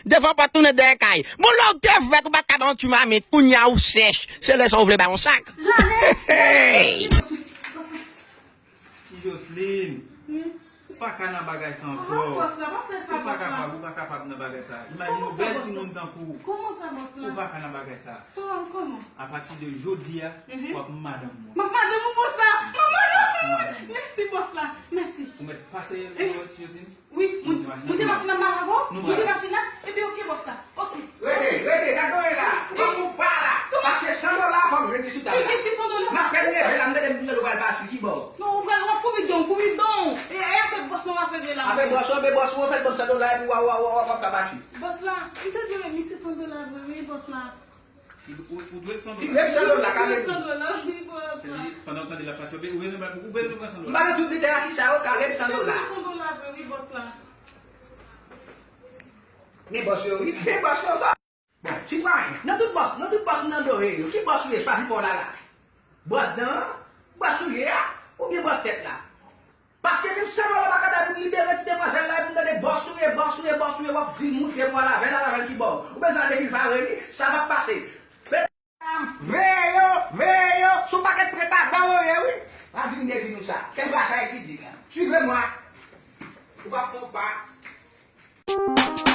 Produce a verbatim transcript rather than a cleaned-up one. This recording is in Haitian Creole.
devan pòt, tounen dèyè kay. Bon, lè w te vèt, ou pa t ka ba yon ti mamit, kounye a ou sèch. Se lè sa w vle bay yon sak. Hey! Ti Jocelyn, ou pa ka nan bagay sa ankò. Ou pa kapab, ou pa kapab nan bagay sa. Imajine yon bèl timoun tankou ou. Ou pa ka nan bagay sa. Apati de jodi a, w ap madanm mwen. M ap madanm ou, bòs la. M ap madanm ou. Mèsi, bòs la. Mèsi. Ou mèt pase, Ti Jocelyn. Wi, moute machin nan, m ap avè w. Moute machin nan. Epi, oke, bòs la. Oke. Rete, rete, sa k gen la. W ap fè w pa la. Paske san dola fò m jwenn li sou tab la. Ki, ki, ki san dola? M ap fè l leve la, m tande m tande w pral pase, ki bò? Non, ou pral, w ap fouri don, fouri don. E, e afè bòs la w ap regle la. Afè bòs la, men bòs ou fè l ban m san dola, epi w a, w a, w a, w a, w ap ka pase. Bòs la, m te dwe misye san dola vre, wi, bòs la. Ou, ou dwe l san dola. Li dwe m san dola, Kaleb. San dola, wi, bòs la. Se li, pandan w tande l ap pase, ou be-, ou bezwen ba-, ou bezwen pran san dola. M pa nan tout lide a, si sa yo, Kaleb, san dola. Li dwe m san dola vre, wi, bòs la. Men bòs yo, wi. Men bòs yo, sa. Bon, sitwayen, nan tout bòs, nan tout bòs m nan do yo, ki bòs ou ye, chwazi pa w la la. Bòs dan an, bòs ou ye a, oubyen bòs tèt la? Paske menm san dola pa ka bay pou m libere ti demwazèl la, epi m tande bòs ou ye, bòs ou ye, bòs ou ye, w ap di m moutre pou al avè l, al avè l ki bò? Ou bezwen al depi pare li, sa p ap pase. Medam, veye yo, veye yo, se yon pakèt preta ban yo ye, wi. M ap vin di nou sa. Kèk bagay ki di la. Suivez-moi. Ou p ap fè w pa.